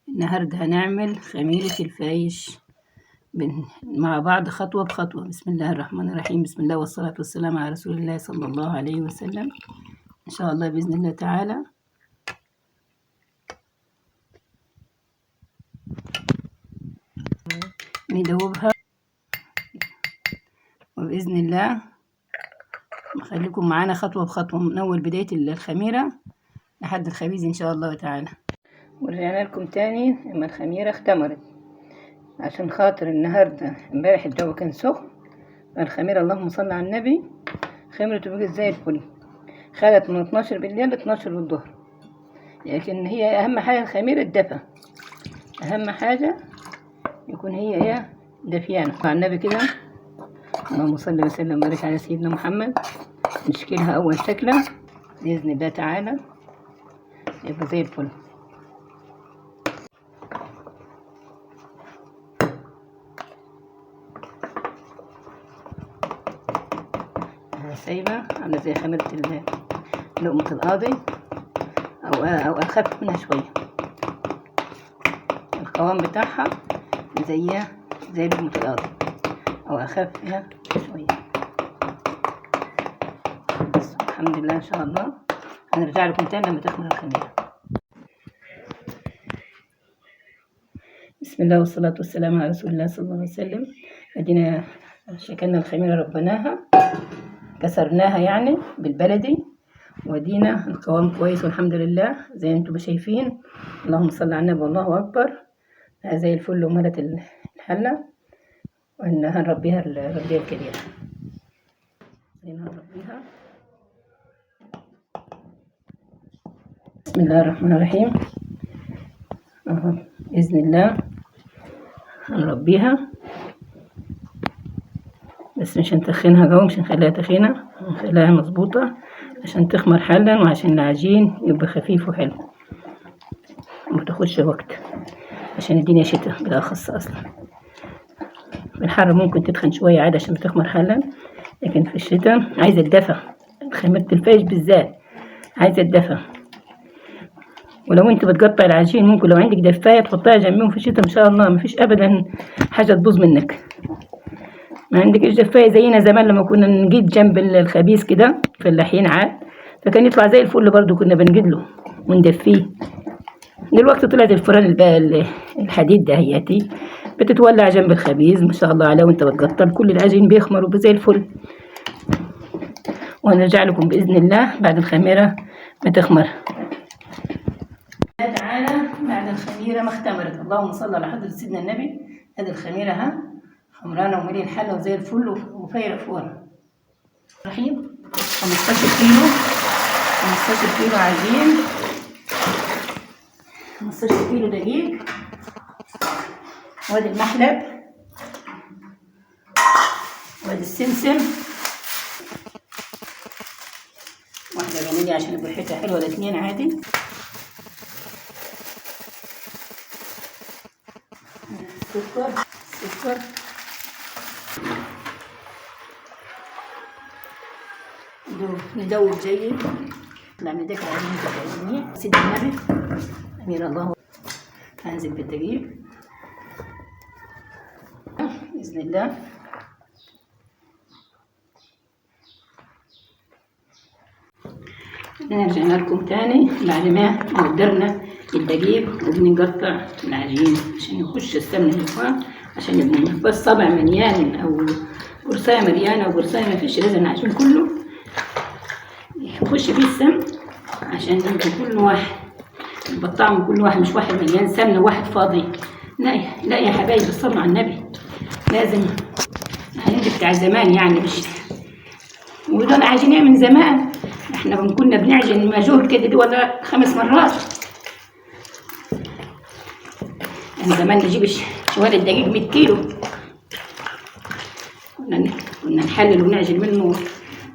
النهاردة هنعمل خميرة الفايش مع بعض خطوة بخطوة. بسم الله الرحمن الرحيم، بسم الله والصلاة والسلام على رسول الله صلى الله عليه وسلم. إن شاء الله بإذن الله تعالى ندوبها، وبإذن الله نخليكم معانا خطوة بخطوة من أول بداية الخميرة لحد الخبيز إن شاء الله تعالى. ورجعنا لكم تاني لما الخميرة اختمرت، عشان خاطر النهاردة امبارح الجو كان سخن، فالخميرة اللهم صل على النبي خمرت وبقت زي الفل، خدت من 12 بالليل ل 12 بالظهر. لكن هي أهم حاجة الخميرة الدفا، أهم حاجة يكون هي دافيانة. مع النبي كده، اللهم صل وسلم وبارك على سيدنا محمد. نشكلها أول شكلة بإذن الله تعالى، يبقى زي الفل. سايبة عاملة زي خميرة لقمة القاضي أو أخف منها شوية، القوام بتاعها زي لقمة القاضي أو أخف فيها شوية. بس الحمد لله. إن شاء الله هنرجع لكم تاني لما تخمر الخميرة. بسم الله والصلاة والسلام على رسول الله صلى الله عليه وسلم. ادينا شكلنا الخميرة، ربناها كسرناها يعني بالبلدي، ودينا القوام كويس والحمد لله زي انتم شايفين. اللهم صل على النبي والله اكبر. زي الفل وملت الحلة، وان هنربيها الربيه الكبيرة، هنربيها. بسم الله الرحمن الرحيم. اهو باذن الله هنربيها، بس مش هنتخنها جوه، مش هنخليها تخينة، هنخليها مظبوطة عشان تخمر حلا، وعشان العجين يبقى خفيف وحلو ومتاخدش وقت، عشان الدنيا شتا بالاخص. اصلا في الحر ممكن تتخن شوية عادي عشان بتخمر حلا، لكن في الشتاء عايزه الدفا. خميرة الفايش بالذات عايزه الدفا. ولو انت بتقطع العجين ممكن لو عندك دفايه تحطها جنبهم في الشتاء، ان شاء الله مفيش ابدا حاجة تبوظ منك. ما عندكش دفايه زينا زمان لما كنا نجيب جنب الخبيز كده فلاحين عاد، فكان يطلع زي الفل برضو، كنا بنجيب له وندفيه. دلوقتي طلعت الفرن الحديد ده هياتي بتتولع جنب الخبيز ما شاء الله عليه، وانت بتقطع كل العجين بيخمر وزي الفل. وهنرجع لكم باذن الله بعد الخميره ما تخمر. تعالى بعد الخميره ما اختمرت، اللهم صل على حضره سيدنا النبي. ادي الخميره ها خمرانه ومليان الحلة وزي الفل وفايره فورة. رحيم 15 كيلو، 15 كيلو عجين، 15 كيلو دقيق، وادي المحلب، وادي السمسم، واحدة فانيليا عشان يبقى ريحتها حلوة، الاثنين عادي. سكر سكر، ندوب جيد. نطلع من داك العجين سيدنا النبي أمير الله. هنزل بالدقيق بإذن الله. رجعنا لكم تاني بعد ما قدرنا الدقيق وبنقطع العجين عشان يخش السمن جواه، عشان يبقى الصابع مليان او قرصايه مليانة وقرصايه ما فيش، لازم العجين كله يخش فيه السمن عشان يبقى كل واحد يبقى الطعم كل واحد، مش واحد مليان سمنه وواحد فاضي. لا لا يا حبايبي، صلوا على النبي، لازم العجين بتاع زمان يعني، مش ودول عجينيه من زمان. احنا كنا بنعجن ماجور كده دي ولا 5 مرات. يعني زمان نجيب شوال الدقيق 100 كيلو، كنا نحلل ونعجن منه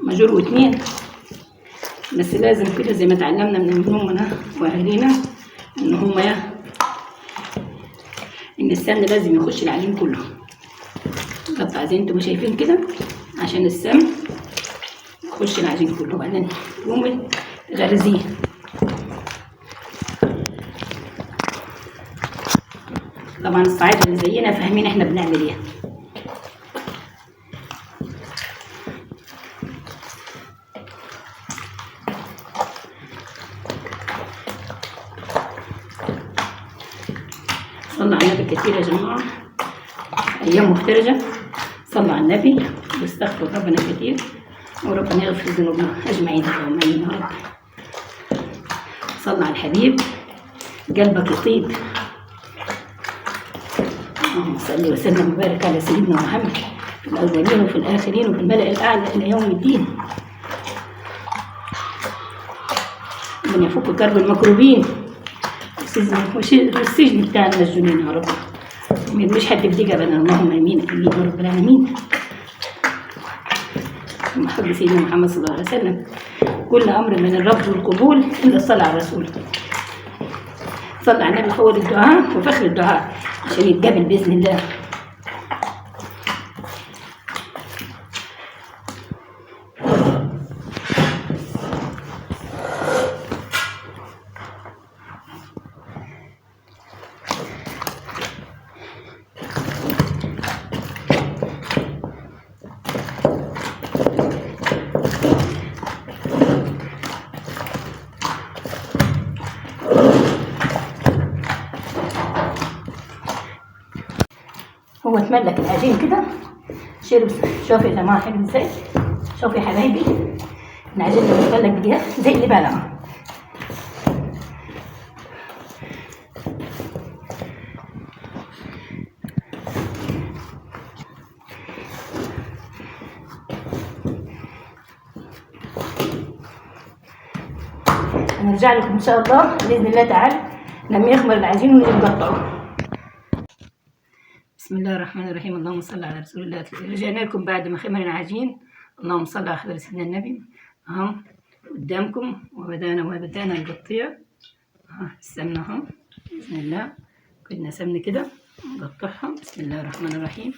ماجور و2. بس لازم كده زي ما تعلمنا من امنا واهالينا ان هما ان السمن لازم يخش العجين كله. قطع زي انتم شايفين كده عشان السمن يخش العجين كله، وبعدين تقومي تغرزيه. طبعا الصعايده اللي زينا فاهمين احنا بنعمل ايه. صلى على النبي كتير يا جماعة، ايام مفترجه. صلى على النبي واستغفر ربنا كتير، وربنا يغفر ذنوبنا اجمعين، اللهم امين يا رب. صلى على الحبيب قلبك يطيب. اللهم صل وسلم وبارك على سيدنا محمد في الاولين وفي الاخرين وفي الملأ الاعلى الى يوم الدين. ربنا يفك كرب المكروبين والسجن بتاع المسجونين يا رب، ما يرميش حد في دقيقة ابدا. اللهم امين امين يا رب العالمين. محب سيدنا محمد صلى الله عليه وسلم. كل امر من الرفض والقبول الا الصلاة على الرسول. صلى على النبي فهو الدعاء وفخر الدعاء عشان يتقبل باذن الله. هو اتملك العجين كده، شرب. شوف يا جماعة حلو ازاي، شوف يا حبايبي العجين لما اتملك بيها زي اللي بلعه. هنرجع لكم ان شاء الله باذن الله تعالى لما يخمر العجين ونيجي نقطعه. بسم الله الرحمن الرحيم. اللهم صل على رسول الله. رجعنا لكم بعد ما خمر العجين. اللهم صل على حضرة سيدنا النبي. اهو قدامكم، وبدانا نقطيع. السمنة اهو باذن الله، كنا سمنه كده نقطعها. بسم الله الرحمن الرحيم.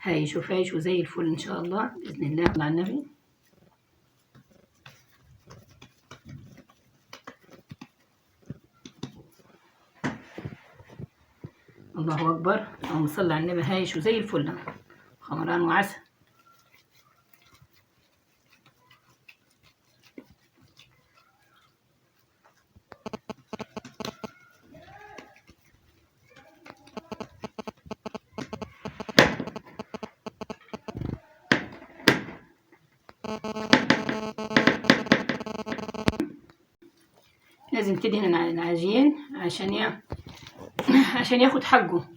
هايش وفايش وزي الفل ان شاء الله باذن الله. على النبي. الله اكبر. اللهم صل على النبي. هايش وزي الفل، خمران وعسل. لازم تدهن العجين عشان ياخد حقه،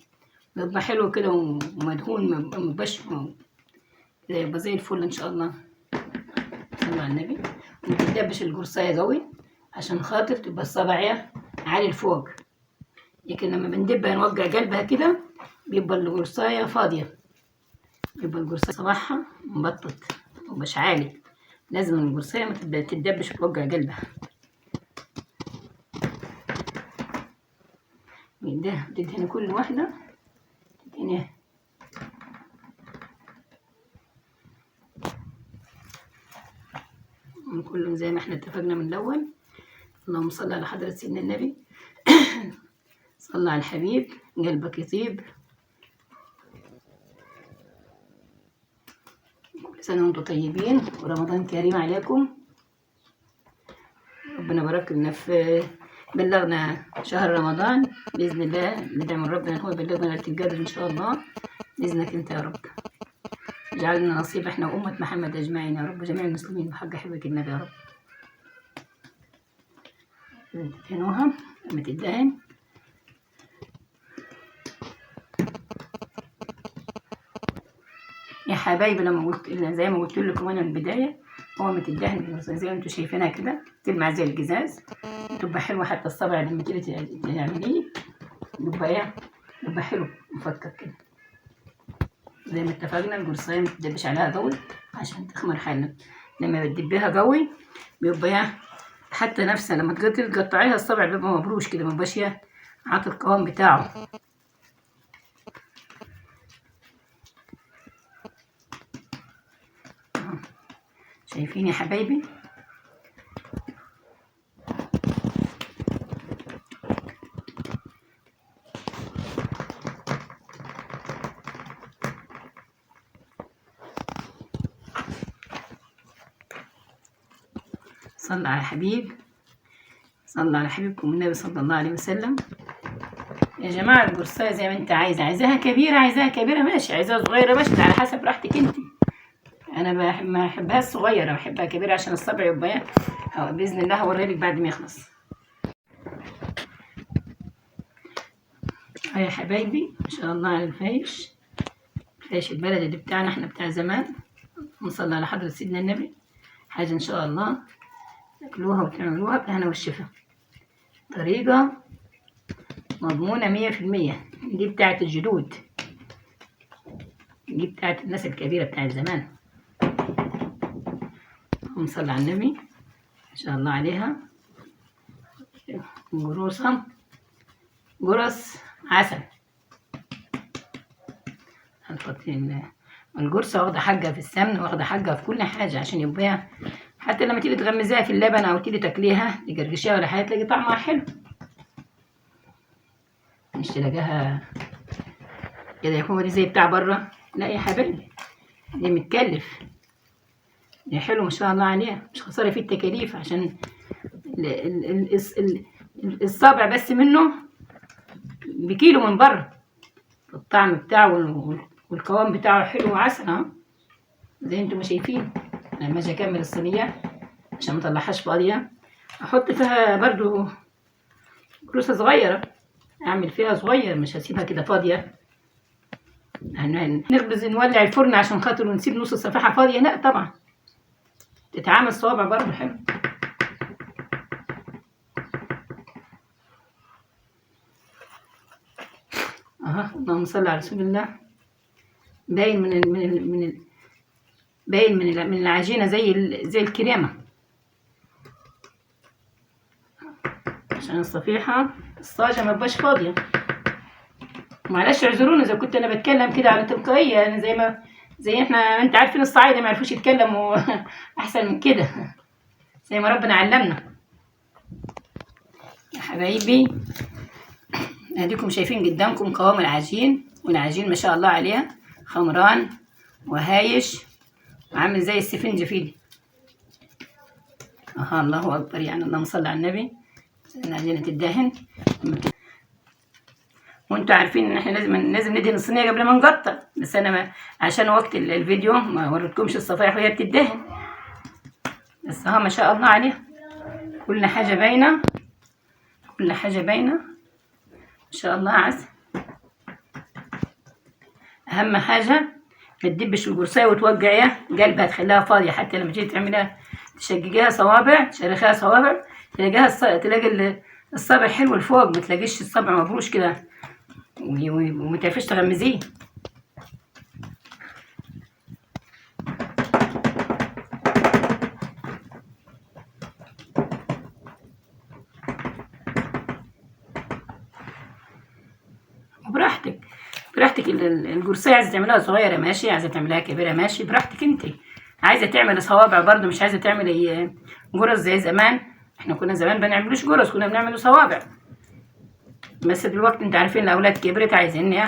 يبقى حلو كده ومدهون، مبقاش يبقى زي الفل ان شاء الله. صلوا على النبي. وما تدبش القرصايه قوي عشان خاطر تبقى الصبعيه عالي لفوق، لكن لما بندبها نوقع قلبها كده بيبقى القرصايه فاضية، يبقى القرصايه صباعها مبطط مبقاش عالي. لازم القرصايه ما تدبش وتوقع قلبها. ده تدهن كل واحدة، تدهنها كلهم زي ما احنا اتفقنا من الأول. اللهم صل على حضرة سيدنا النبي. صل على الحبيب قلبك يطيب. كل سنة وانتم طيبين ورمضان كريم عليكم. ربنا بارك لنا في بلغنا شهر رمضان بإذن الله. ندعي من ربنا هو يبلغنا ليلة القدر إن شاء الله بإذنك أنت يا رب. اجعلنا نصيب إحنا وأمة محمد أجمعين يا رب، وجميع المسلمين بحق حبك النبي يا رب. تدهنوها لما تدهن. يا حبايبي لما قلت زي ما قلت لكم أنا من البداية، هو ما تدهن زي ما انتم شايفينها كده تلمع زي القزاز، تبقى حلوة. حتى الصبع لما تيجي تعمليه يبقى ايه، يبقى حلو مفكك كده. زي ما اتفقنا القرصايه ما تدبش عليها قوي عشان تخمر حالا. لما بتدبيها قوي بيبقى ايه، حتى نفسها لما تقطعيها الصبع بيبقى مبروش كده، مبقاش عاطي القوام بتاعه. شايفين يا حبايبي؟ صلى على حبيب، صلى على حبيبكم النبي صلى الله عليه وسلم. يا جماعة القرصاية زي ما انت عايزة، عايزاها كبيرة عايزاها كبيرة ماشي، عايزاها صغيرة ماشي، على حسب راحتك انت. انا ما بحبهاش صغيرة، بحبها كبيرة عشان الصبع يبقى بإذن الله هوريلك بعد ما يخلص. يا حبايبي ما شاء الله على الفايش، الفايش البلد اللي بتاعنا احنا بتاع زمان. نصلي على حضرة سيدنا النبي. حاجة ان شاء الله تاكلوها وتعملوها بالهنا والشفا، طريقة مضمونة 100%. دي بتاعت الجدود، دي بتاعت الناس الكبيرة بتاعت زمان. نصلي على النبي ما شاء الله عليها. جروسة، جرس عسل. هنحط الجرسة واخدة حاجة في السمن، واخدة حاجة في كل حاجة عشان يبقى حتى لما تيجي تغمزيها في اللبن أو تيجي تاكليها تجرجشيها ولا حاجة تلاقي طعمها حلو، مش تلاقيها كده يكون دي زي بتاع بره. لا يا حبايبي دي متكلف، دي حلو ما شاء الله عليها، مش خسارة في التكاليف عشان الصابع بس منه بكيلو من بره. الطعم بتاعه والقوام بتاعه حلو وعسل اهو زي انتم ما شايفين. لما اجي اكمل الصينية عشان ما اطلعهاش فاضية احط فيها برضو كروسه صغيرة، اعمل فيها صغير، مش هسيبها كده فاضية. نخبز نولع الفرن عشان خاطر ونسيب نص الصفيحه فاضية، لا طبعا تتعامل صوابع برضو حلو. اها اللهم صل على رسول الله. باين من ال من ال من ال باين من العجينة زي الكريمة، عشان الصفيحه الصاجه ما تبقاش فاضية. معلش اعذروني اذا كنت انا بتكلم كده على تلقائية، يعني زي احنا انت عارفين الصعايده ما يعرفوش يتكلموا احسن من كده، زي ما ربنا علمنا. يا حبايبي اديكم شايفين قدامكم قوام العجين، والعجين ما شاء الله عليها خمران وهايش وعامل زي السفنج في ايدي. اها الله اكبر، يعني اللهم صل على النبي. العجينة تدهن، وانتوا عارفين ان احنا لازم ندهن الصينية قبل ما نقطع، بس انا ما عشان وقت الفيديو ما وريتكمش الصفائح وهي بتدهن. بس ها ما شاء الله عليها كل حاجة باينة، كل حاجة باينة ما شاء الله. عسل. اهم حاجة ما تدبش القرصايه وتوجعيها قلبها، تخليها فاضية، حتى لما تيجي تعملها تشققيها صوابع، تشرخيها صوابع، تلاقيها تلاقي الصابع حلو لفوق، ما تلاقيش الصابع مبروش كده وما تعرفيش تغمزيه. براحتك براحتك. القرصايه عايزه تعملها صغيرة ماشي، عايزه تعملها كبيرة ماشي، براحتك انت. عايزه تعمل صوابع برضو، مش عايزه تعمل جرس زي زمان. احنا كنا زمان بنعملوش جرس، كنا بنعمله صوابع، بس دلوقتي انت عارفين الاولاد كبرت، عايزين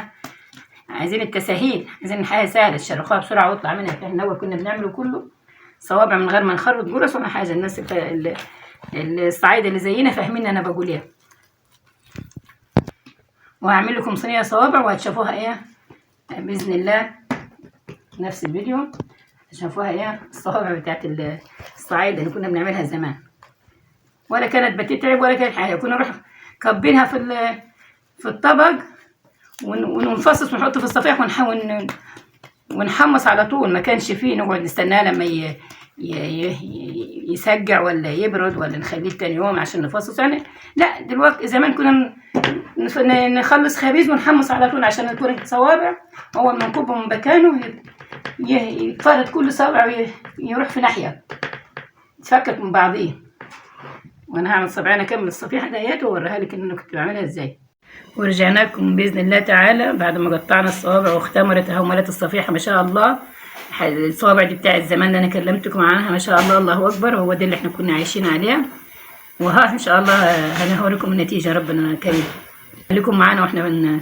عايزين التساهيل، عايزين الحياة سهلة تشرخوها بسرعة واطلع منها. احنا الاول كنا بنعمله كله صوابع من غير ما نخرط جرس ولا حاجة. الناس الصعايده اللي زينا فاهمين انا بقول ايه. وهعمل لكم صينية صوابع وهتشوفوها ايه باذن الله نفس الفيديو، هتشوفوها ايه الصوابع بتاعت الصعايده اللي كنا بنعملها زمان، ولا كانت بتتعب ولا كانت حاجة. كنا نروح كبينها في الطبق ونفصص ونحطه في الصفيح ونحمص على طول. ما كانش فيه نقعد نستناه لما يسجع ولا يبرد ولا نخليه تاني يوم عشان نفصص يعني. لا دلوقتي زمان كنا نخلص خبيز ونحمص على طول عشان يكون صوابع. اول ما نكبه من مكانه يتفرد كل صابع ويروح في ناحية، يتفكك من بعضيه. وانا هعمل صبعين اكمل الصفيحه ديت واوريها لك ان انا كنت بعملها ازاي. ورجعنا لكم باذن الله تعالى بعد ما قطعنا الصوابع واختمرت اهو ملت الصفيحه ما شاء الله. الصوابع دي بتاعت زمان اللي انا كلمتكم عنها ما شاء الله، الله اكبر، هو ده اللي احنا كنا عايشين عليه. وها ان شاء الله هنوريكم النتيجة، ربنا كريم. خليكم معانا واحنا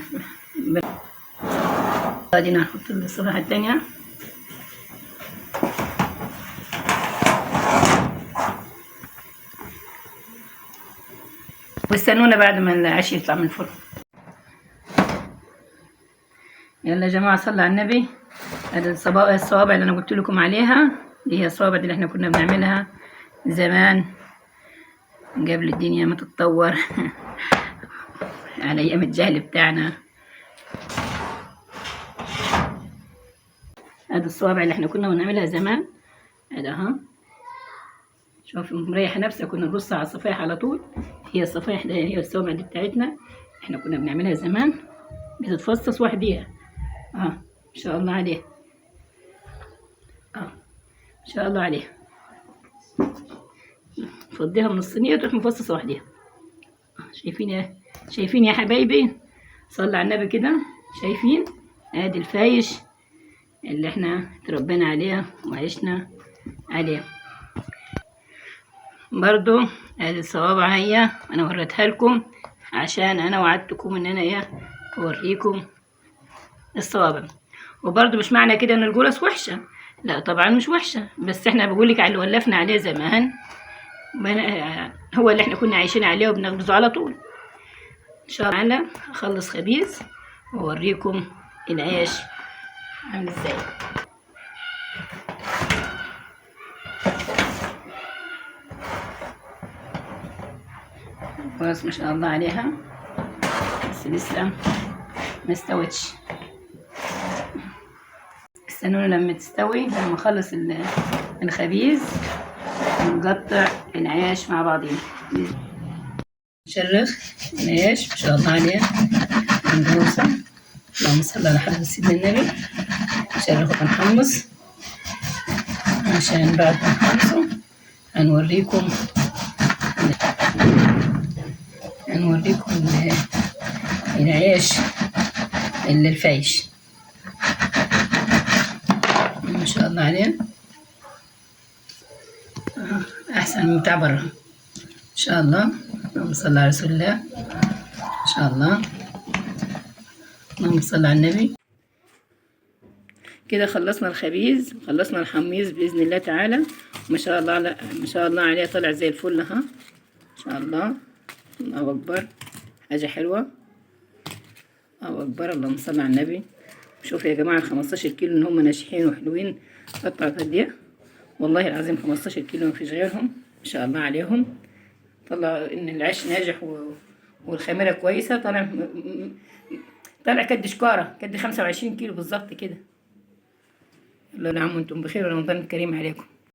ادينا نحط الصفيحه الثانية. استنونا بعد ما العيش يطلع من الفرن. يلا يا جماعة صلوا على النبي. ادي الصوابع اللي انا قلت لكم عليها، دي هي الصوابع اللي احنا كنا بنعملها زمان قبل الدنيا ما تتطور على ايام الجهل بتاعنا. ادي الصوابع اللي احنا كنا بنعملها زمان، ادي اهو. شوف مريحه نفسها، كنا نرصها على الصفايح على طول. هي الصفايح ده هي الصوابع دي بتاعتنا، احنا كنا بنعملها زمان، بتتفصص وحديها. ما شاء الله عليها، ما شاء الله عليها. فضيها من الصينية تروح مفصصة وحديها. شايفين يا حبايبي؟ صلى على النبي كده. شايفين؟ ادي الفايش اللي احنا تربينا عليها وعشنا عليها. برضو ادي الصوابع هي انا وريتها لكم عشان انا وعدتكم ان انا ايه اوريكم الصوابع. وبرضو مش معنى كده ان الجرس وحشة، لا طبعا مش وحشة، بس احنا بقولك على اللي ولفنا عليه زمان، هو اللي احنا كنا عايشين عليه وبنخبزه على طول. ان شاء الله هخلص خبيز واوريكم العيش عامل ازاي. خلاص ما شاء الله عليها، بس لسه ما استوتش. استنونا لما تستوي، لما اخلص الخبيز نقطع العيش مع بعضين. نشرخ العيش ما شاء الله عليه مندوسة. اللهم صل على حضرة سيدنا النبي. نشرخه ونحمص عشان بعد ما نحمصه هنوريكم العيش اللي الفايش ما شاء الله عليه، احسن من بتاع برا ان شاء الله. اللهم صل على رسول الله ان شاء الله. اللهم صل على النبي. كده خلصنا الخبيز، خلصنا الحميص باذن الله تعالى. ما شاء الله على ما شاء الله عليه، طلع زي الفل ها ان شاء الله. الله اكبر، حاجة حلوة. الله اكبر، اللهم صل على النبي. شوفوا يا جماعة ال 15 كيلو ان هم ناجحين وحلوين، قطعوا قد ايه والله العظيم. 15 كيلو مفيش غيرهم ما شاء الله عليهم. طلع ان العيش ناجح والخميره كويسة. طالع كد شكاره، كد 25 كيلو بالظبط كده. يلا كل عام وانتم بخير ورمضان كريم عليكم.